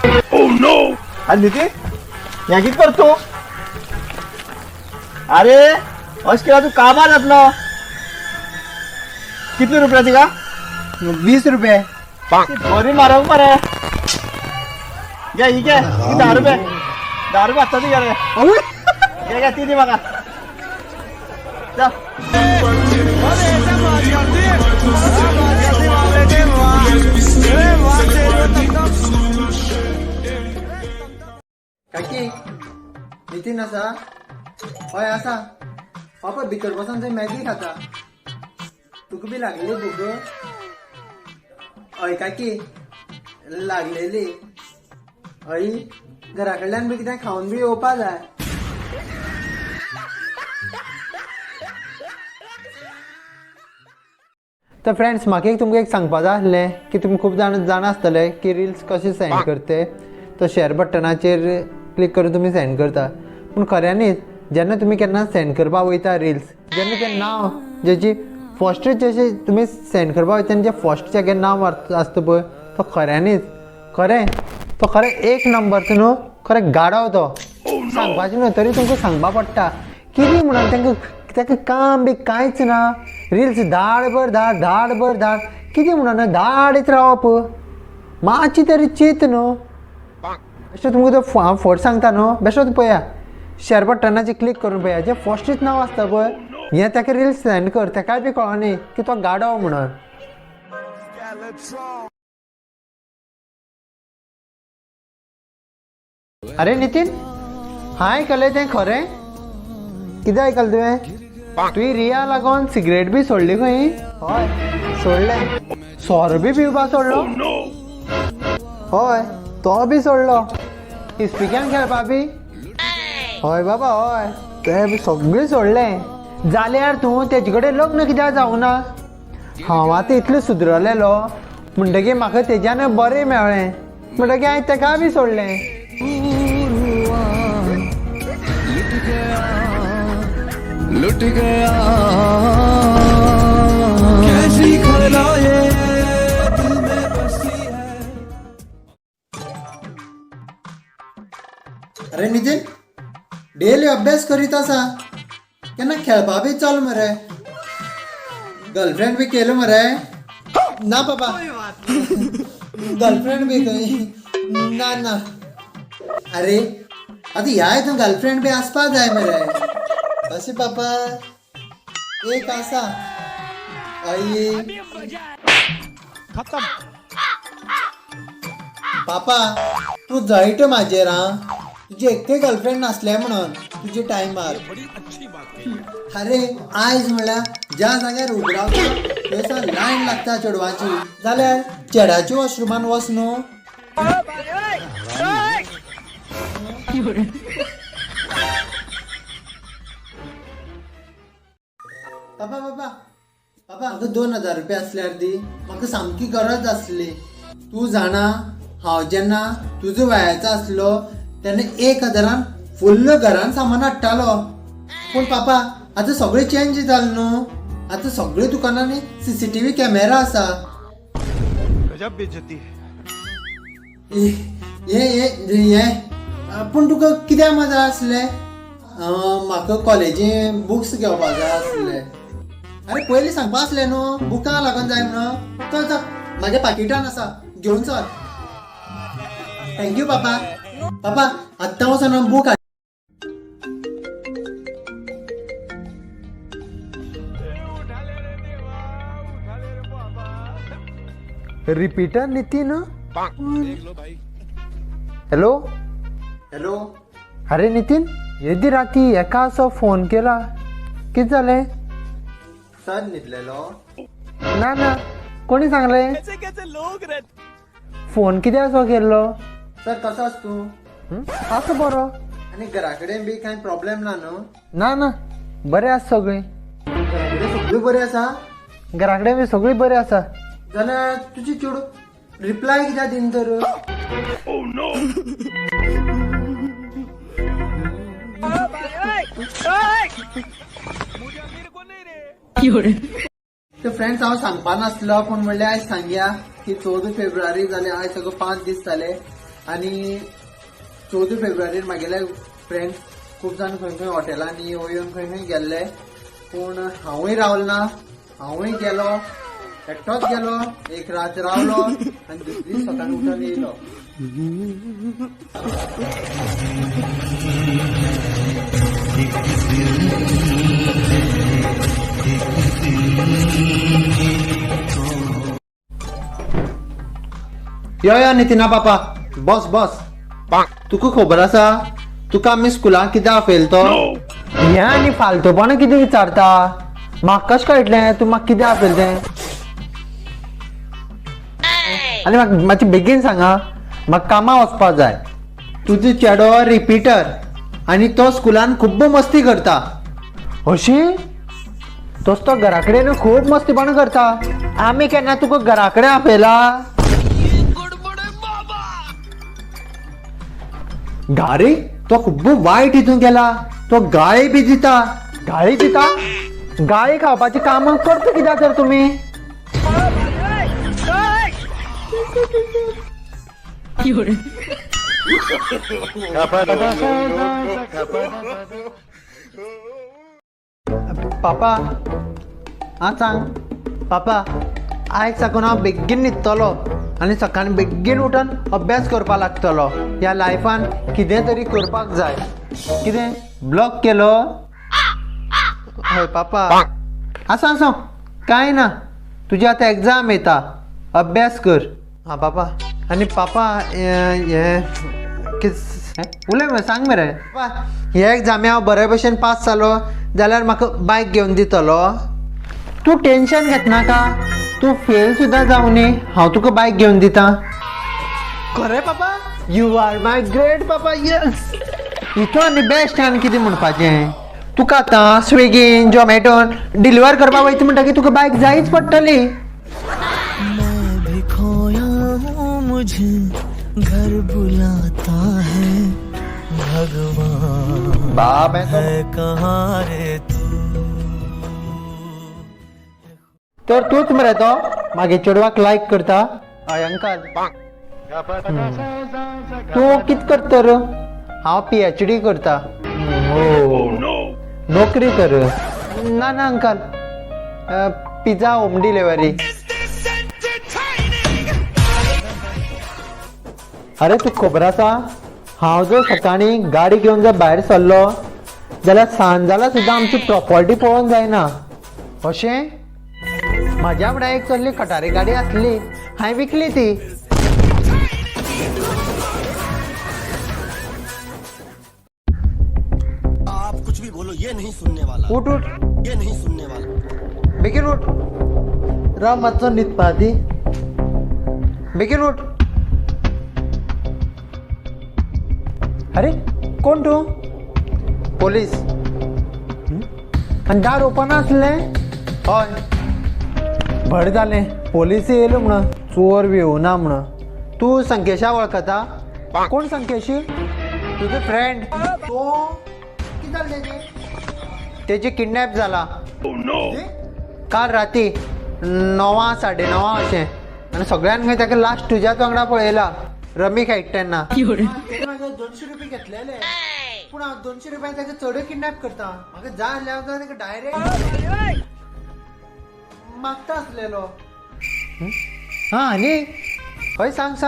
अरे नितीन, ह्या कित करतो? अरे अशें केल्यार तूं काबार जातलो. कितले रुपया तिका? 20 रुपये. बरी म्हारग मरे. घे, ही घे, ही 10 रुपये. 10 रुपये आसता ती रे. घे घे, ती दी म्हाका. चल. काकी, नितीन आसा? हय आसा. पापा भितर बसून थंय मॅगी खाता. तुका बी लागलेली भूक? हय काकी, लागलेली. हय, घरा कडल्यान बी कितें खावन बी येवपा जाय. तर फ्रेंड्स, म्हाका एक तुमकां एक सांगपा जाय आसलें की तुमी खूब जाण जाणा आसतले की रिल्स कशे सेंड करते. तो शेअर बटनाचेर क्लिक करून तुमी सेंड करता. पूण खऱ्यांनीच जेन्ना तुमी केन्ना सेंड करपाक वयता रिल्स, जेन्ना तें नांव जेची फर्स्ट जशें तुमी सेंड करपाक वयता तेन्ना जें फर्स्ट जें नांव आसता पळय, तो खऱ्यांनीच खरें, तो खरें एक नंबरचो न्हू, खरें गाडव तो. सांगपाचें न्हू तरी तुमकां सांगपा पडटा. कितें म्हणून तांकां ताका काम बी कांयच ना? रिल्स धाडभर धाड, धाडभर धाड. कितें म्हणून धाडीत रावप? मातशी तरी चिंत न्हू. बेश्टो तुमकां तो हांव फट सांगता न्हू, बेश्टो पळया, शेअर बटनाचेर क्लिक करून पळया, जें फर्स्टूच नांव आसता पळय, हें ताका रिल्स सेंड कर. ताकाय बी कळनी की तो गाडव म्हणून. अरे नितीन, हांवें आयकलें तें खरें? कितें आयकलें तुवें? तुवें रिया लागोन सिगरेट बी सोडली खंय? हय, सोडलें. सोरो बी पिवपा सोडलो? हय, तो बी सोडलो. इस्पिक्यान खेळपा बी? हय बाबा, हय, तें बी सगळें सोडलें. जाल्यार तूं तेजे कडेन लग्न कित्याक जावना? हांव आतां इतलें सुदरलेलो म्हणटगीर म्हाका तेज्यान बरें मेळ्ळें, म्हणटगीर हांवें तेका बी सोडलें. लुट गया, कैसी खला ये दिल में बसी है. अरे नितीन, डेली अभ्यास करीत आसा, केन्ना खेळपा बी चल मरे. गर्लफ्रेंड बी केलं मरे? ना बाबा, गर्लफ्रेंड बी खंय? ना ना. अरे, आतां ह्या हितून गर्लफ्रेंड बी आसपा जाय मरे. अशें बाबा, एक आसा. आई पापा, तूं जळटा म्हाजेर. आं, तुजी एकय गर्लफ्रेंड नासलें म्हणून तुजे टायमार. अरे, आयज म्हणल्यार ज्या जाग्यार उबो रावता थंयसर लायन लागता चेडवांची, जाल्यार चेड्याच्या वॉशरुमान वच न्हू. बाबा, बाबा, बाबा, म्हाका 2000 रुपया आसल्यार दी. म्हाका सामकी गरज आसली. तूं जाणा, हांव जेन्ना तुजो वयाचो आसलो तेन्ना 1000न फुल्ल घरान सामान हाडटालो. पूण पापा, आतां सगळें चेंज जालें न्हू. आतां सगळे दुकानांनी सीसीटीव्ही कॅमेरा आसा. गजब बेइज्जती है. हे हे हे, पूण तुका कित्याक मजा आसले? म्हाका कॉलेजी बुक्स घेवपा जाय आसले. अरे, पयलीं सांगपा आसलें न्हू बुकां लागून जाय म्हणून. चल चल, म्हाज्या पाकिटान आसा, घेवन चल. Thank you पापा. पापा, आत्तां वचोन हांव book. Repeater Nitin. Hello. Hello. अरे नितीन, येदी राती एका असो फोन केला, कितें जालें? सर न्हिदलेलो? ना ना, कोणी सांगलें? फोन कित्याक असो केल्लो? सर, कसो आस तूं? आसा बरो. आनी घरा कडेन बी कांय प्रॉब्लेम ना न्हू? ना ना, बरें आसा सगळीं. घरा कडेन सगळीं बरी आसा? घरा कडेन बी सगळीं बरीं आसा. जाल्यार तुजी चेडूं रिप्लाय कित्याक दिना तर? तर फ्रेंड्स, हांव सांगपा नासलो, पूण म्हणल्यार आयज सांगया की 14 फेब्रुवारी जाले. आयज सगळं 5 दीस जाले. आनी 14 फेब्रुवारीर म्हागेले फ्रेंड्स खूब जाण खंय खंय हॉटेलांनी येवन खंय खंय गेल्ले, पूण हांवूय रावलो ना, हांवूय गेलो, एकटोच गेलो, एक रात रावलो आनी दुसरी सकाळी उठून येयलो. यो यो नितिना पापा, बस बस. तुका खबर आसा तुका आमी स्कुलाक कित्याक आपयलो तो? हें आनी फालतूपणां कितें विचारता? म्हाका कशें कळटलें तूं म्हाका कित्याक आपयलें तें? आनी म्हाका मातशें बेगीन सांगा, म्हाका कामां वचपाक जाय. तुजो चेडो रिपीटर आनी तो स्कुलान खूब्ब मस्ती करता. अशी तसो तो घरा कडेन खूब मस्तीपणां करता. आमी केन्ना तुका घरा कडेन आपयला? गारी तो खूब वायट हितून गेला, तो गाळी बी दिता. गाळी दिता? गाळी खावपाची कामां करता कित्याक तर तुमी? पापा आं सांग. पापा आयज साकून हांव बेगीन न्हिदतलो आनी सकाळी बेगीन उठून अभ्यास करपाक लागतलो. ह्या लायफान कितें तरी करपाक जाय. कितें ब्लॉक केलो? हय पापा. आसा आसा कांय ना, तुजी आतां एग्जाम येता, अभ्यास कर. आं पापा. आनी पापा हें उलय मरे, सांग मरे. पापा हे एग्जामी हांव बरे भशेन पास जालो जाल्यार म्हाका बायक घेवन दितलो? तूं टेंशन घेतनाका, तूं फेल सुद्दां जावं न्ही, हांव तुका बायक घेवन दिता. खरें पापा? You are my great papa. Yes, हितून आनी बेस्ट आनी कितें म्हणपाचें तुका? आतां स्विगीन झोमॅटोन डिलिव्हर करपाक वयता म्हणटकीर तुका बायक जायच पडटली. मैं भी खोया हूँ, मुझे घर बुलाता है भगवान. बाप है कहाँ रे तू? तर तूच मरे तो मागीर चेडवाक लायक करता. हय अंकल. तूं कित करता तर? हांव PhD करता. नोकरी कर? ना ना अंकल, पिझ्झा होम डिलिव्हरी. अरे तुका खबर आसा हांव जर सकाळीं गाडी घेवन जर भायर सरलो जाल्यार सांज जाल्यार सुद्दां आमची प्रॉपर्टी पळोवन जायना. अशें? म्हाज्या वांगडा एक चल्ली खटारी गाडी आसली, हांवें विकली ती. आप कुछ भी बोलो, ये नहीं सुनने वाला. उठ उठ. ये नहीं सुनने वाला. बेगीन उठ. राव मातसो न्हिदपा दी. बेगीन उठ. अरे कोण तूं? पोलीस. आनी दार ओपन आसलें? हय. बरें जालें पोलीस येयलो म्हणून, चोर बी येवना म्हणून. तूं संकेशा वळखता? कोण संकेशी? तुजो फ्रेंड तो. कितें जालें तेजें? तेजी किडनॅप जाला काल राती 9 9:30 अशें. आनी सगळ्यान खंय ताका लास्ट तुज्याच वांगडा पळयला रमी खेळटा तेन्ना. 200 रुपये घेतलेले, पूण हांव 200 रुपया ताका चड किडनॅप करता. म्हाका जाय आसलें हांव ताका डायरेक्ट मागता आसलेलो. हां आनी हय सांग सांग.